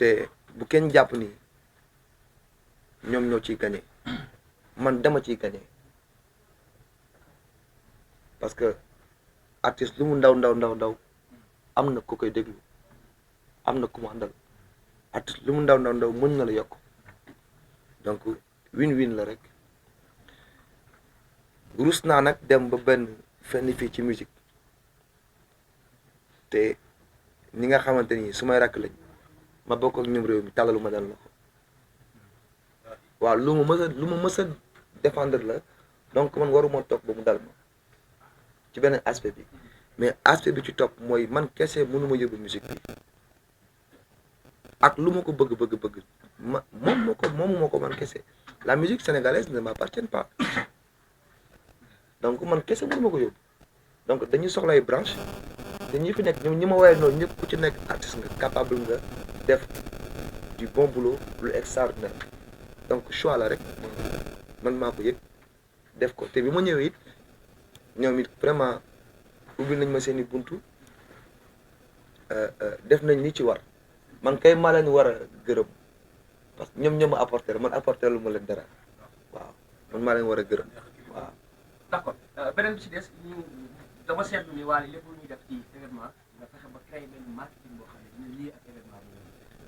te bu kenn jàpp ni ñoom ñoo ciy gagné man dama ciy gagné parce que artiste lu mu ndaw am na ku koy déglu am na ku mu àndal artiste lu mu ndaw mën na la yokk donc win-win la rek rus naa nag dem ba benn fenn fii ci musique te ñi nga xamante ni su may rakk lañ ma bokk ak ñoom réew mi tàllalu ma dal loxo waaw lu ma mës a défendre la donc man waruma toog ba mu dal ma ci beneen aspect bi mais aspect bi ci topp mooy man kese mënuma yóbbu musique bi ak lu ma ko bëgg moomu ma ko man kese la musique sénégalaise ne m'appartient pas donc man kese mënuma ko yóbbu donc dañuy soxla ay branche te ñi fi nekk ñoom ñi ma woowee noonu ñëpp ku ci nekk artiste nga capable nga def du bon boulot lu extraordinaire donc choix la rek man maa ko yëg def ko te bi ma ñëwee it ñoom it vraiment ubbi nañ ma seen i buntu def nañ li ci war man kay maa leen war a gërëm parce que ñoom ñoo ma apporter man apporter lu ma leen dara waaw man maa leen war a gërëm waaw. d'accord beneen bi ci des ñu dama seetlu ni Wally lépp lu ñuy def ci événement nga fexe ba créer benn marketing boo xam ne dina lié ak événement bi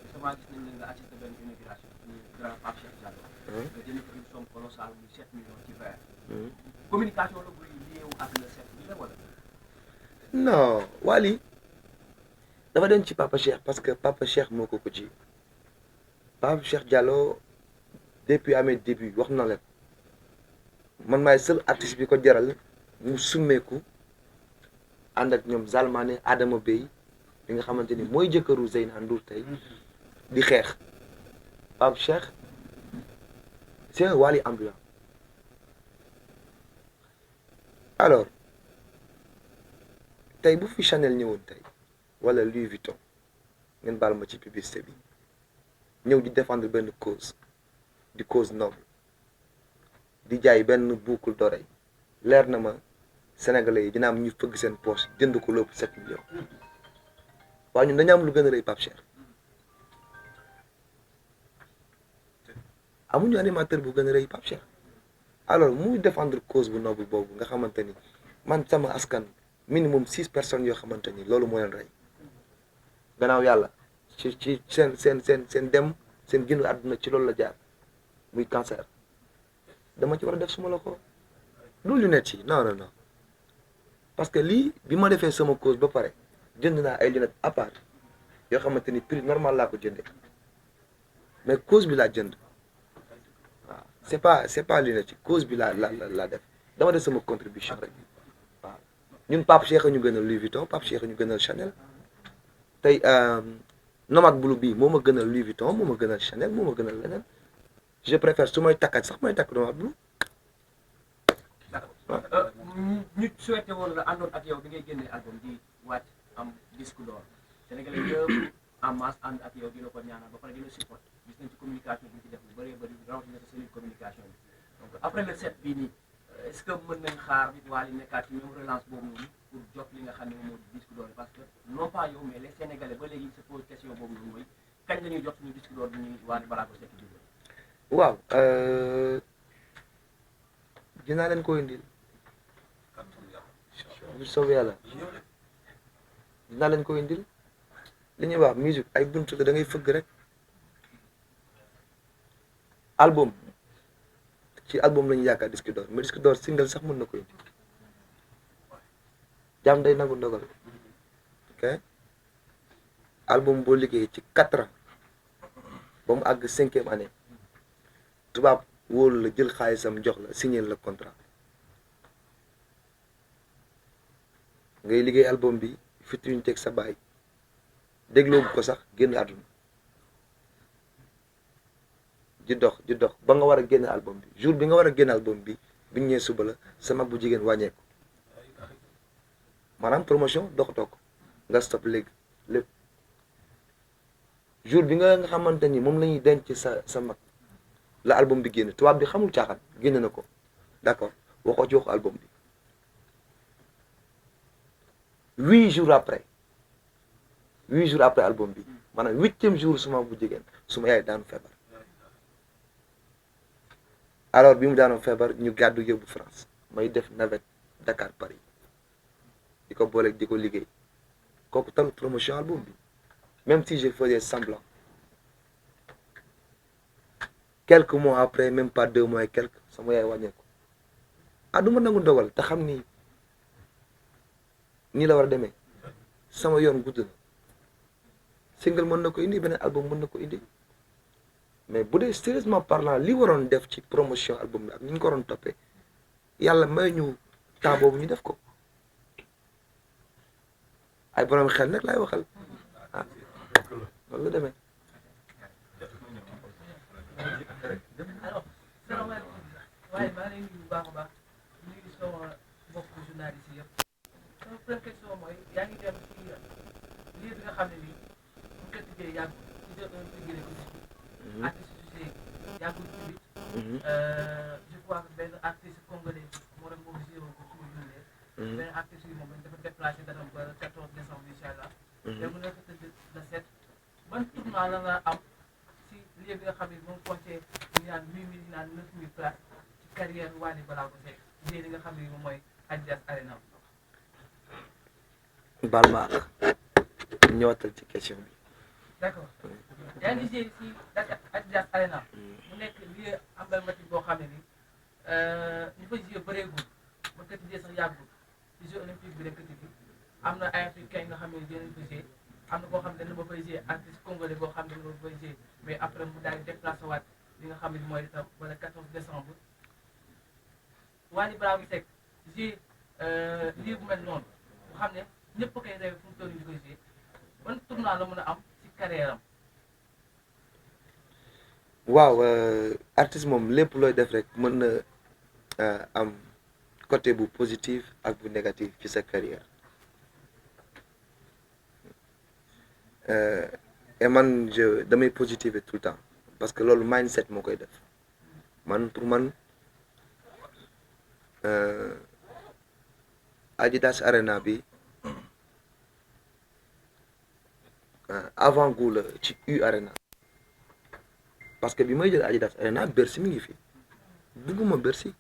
justement gis nañ ne nga assisté benn inauguration ñu grand Pape Cheikh Diallo nga jënd ko une somme colossale muy 7 millions ci verre communication la buy lié wu ak le 7 bi la wala non Wally dafa dem ci Papa Cheikh parce que Papa Cheikh moo ko ci Pape Cheikh Diallo depuis amee début wax na leen man maay seul artiste bi ko jaral mu summeeku ànd ak ñoom Zalmané Adama Bey bi nga xamante ni mooy jëkkëru Zeyna Ndour tey di xeex Pape Cheikh c'est un Wally ambulant alors tey bu fi Chanel ñëwoon tey wala Louis Vuitton ngeen baal ma ci publicité bi ñëw di défendre benn cause di cause noble di jaay benn boucle d'oreille leer na ma sénégalais yi dina am ñu fëgg seen poche jënd ko lépp 7 millions waaye ñun dañu am lu gën a rëy Pape Cheikh amuñu animateur bu gën a rëy Pape Cheikh alors muy défendre cause bu noble boobu nga xamante ni man sama askan minimum 6 personnes yoo xamante ni loolu moo leen rey gannaaw yàlla ci seen dem seen génn àdduna ci loolu la jaar muy cancer dama ci war a def suma loxo lu lunettes yi non parce que lii bi ma defee sama cause ba pare jënd naa ay lunettes à part yoo xamante ni prix normal laa ko jëndee mais cause bi laa jënd waaw c'est pas lunettes yi cause bi laa def dama def sama contribution rek waaw ñun Pape Cheikh ñu gënal Louis Vuitton Pape Cheikh ñu gënal Chanel tey Nomade Blue bii moo ma gënal Louis Vuitton moo ma gënal Chanel moo ma gënal leneen je préfère su may takkat sax may takk Nomade Blue. d'accord ñu souhaité woon la àndoon ak yow bi ngay génnee album di wàcc am disque d'or Sénégalais yëpp en masse ànd ak yow di la ko ñaanal ba pare di la support gis nañ ci communication bi ci def lu bëree bëri rawatina sa cellule communication bi donc après le 7 bii nii est-ce que mën nañ xaar Wally nekkaat ci même relance boobu noonu pour jot li nga xam ne moom moo di disque d'or parce que non pas yow mais les Sénégalais ba léegi se pose question boobu noonu mooy kañ la ñuy jot suñu disque d'or bi ñuy Wally Ballago Seck di waaw dinaa leen ko indil bu soobee yàlla dinaa leen ko indil li ñuy wax musique ay buntu la da ngay fëgg rek album ci album la ñu yaakaar disque d'or mais disque d'or single sax mën na ko indi jaam day nangu ndogal ok album boo liggéey ci 4 ans ba mu àgg 5e année tubaab wóolu la jël xaalisam jox la signé la contrat ngay liggéey album bi featuring teg sa baay dégloo ko sax génn àdduna di dox ba nga war a génn album bi jour bi nga war a génn album bi biñ ñëwee suba la sa mag bu jigéen wàññeeku maanaam promotion doxatoo ko nga stop léegi lépp jour bi nga xamante ni moom la ñuy denc sa mag la album bi génn tubaab bi xamul caaxaan génn na ko d'accord waxoo ci waxu album bi 8 jours après 8 jours après album bi maanaam 8e jour suma bu jigéen suma yaay daanu feebar alors bi mu daanoo feebar ñu gàddu yóbbu France may def navette Dakar Paris di ko boole di ko liggéey kooku talu promotion album bi même si je faisais semblant quelques mois après même pas 2 mois et quelques sama yaay wàññeeku du ma nangu ndogal te xam ni nii la war a demee sama yoon gudd na single mën na ko indi beneen album mën na ko indi mais bu dee sérieusement parlant li waroon def ci promotion album bi ak ni ñu ko waroon toppee yàlla may ñu temps boobu ñu def ko ay borom xel nag laay waxal loolu la demee. alors salaamaaleykum waaye maa ngi lay nuyu bu baax a baax ñu ngi sama mbokku journaliste yi yëpp sama première question mooy yaa ngi dem ci lii bi nga xam ne nii bu ko tijjee yàgg ci jot nañu ko génne ko ci artiste su see yàggul tamit je crois que benn artiste congolais moo doon moom géré ko suñu jundee benn artiste yi moom dafa déplacé datam ba 14 décembre incha allah te mu nekk tëdd la 7 ban tournoi la nga am si lii bi nga xam ne moom compté ñu naan 8000 naan 9000 places ci carrière Wally Ballago Seck lii li nga xam ne moom mooy Adidas Arena. baal ma ak ñëwatal ci question bi. d'accord yaa ngi gisee si Adidas Arena mu nekk lieu emblématique boo xam ne ni ñu fa gisee bëreegul ba kat gisee sax yàggul ci Jeux olympiques bi rek kat bi am na ay africains yi nga xam ne dinañ fa gisee am na koo xam ne dana ba fay gisee artiste congolais boo xam ne dana ba fay gisee mais après mu daal di déplacé waat li nga xam ne mooy itam wala 14 décembre Wally Ballago Seck gisee lieu bu mel noonu bu xam ne ñëpp koy rêvé fu mu toll nii di koy gisee ban tournoi la mën a am ci carrière am. waaw artiste moom lépp looy def rek mën na am côté bu positif ak bu négatif ci sa carrière et man damay positiver tout le temps parce que loolu mindset moo koy def man pour man Adidas Arena bi avant goût la ci U Arena parce que bi may jël Adidas Arena Bercy mi ngi fi bugguma Bercy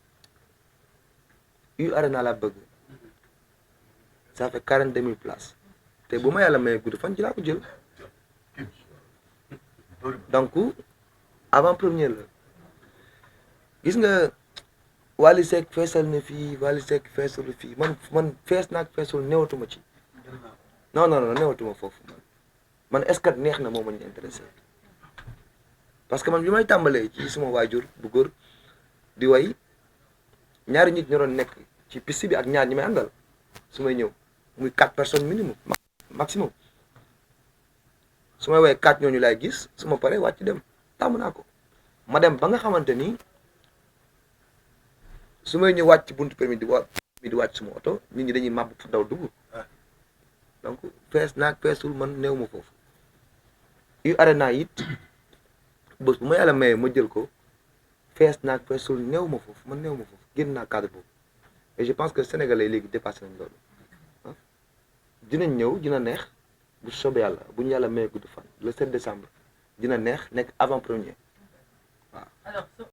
U Arena laa bëgg ça fait 42 000 places te bu ma yàlla may gudd fan ci laa ko jël donc avant première la gis nga Wally Seck feesal na fii Wally Seck feesal fii man fees naag feesul newatuma ci non newatuma foofu man est-ce que neex na moom ma ñu intéressé parce que man bi may tàmbalee ci suma waajur bu góor di way ñaari nit ñu doon nekk ci piste bi ak ñaar ñi may àndal su may ñëw muy 4 personnes minimum maximum su may way 4 ñooñu laay gis su ma paree wàcc dem tàmm naa ko ma dem ba nga xamante ni su may ñëw wàcc buntu permis di wàcc suma oto nit ñi dañuy màbb fu daw dugg donc fees naag feesul man néew ma foofu U Arena it bés bu ma yàlla mayee ma jël ko fees naag feesul néew ma foofu man néew ma foofu génn naa cadre boobu et je pense que sénégalais léegi dépassé nañ loolu dinañ ñëw dina neex bu soobee yàlla bu ñu yàlla mayee gudd fan le 7 décembre dina neex nekk avant premier waaw.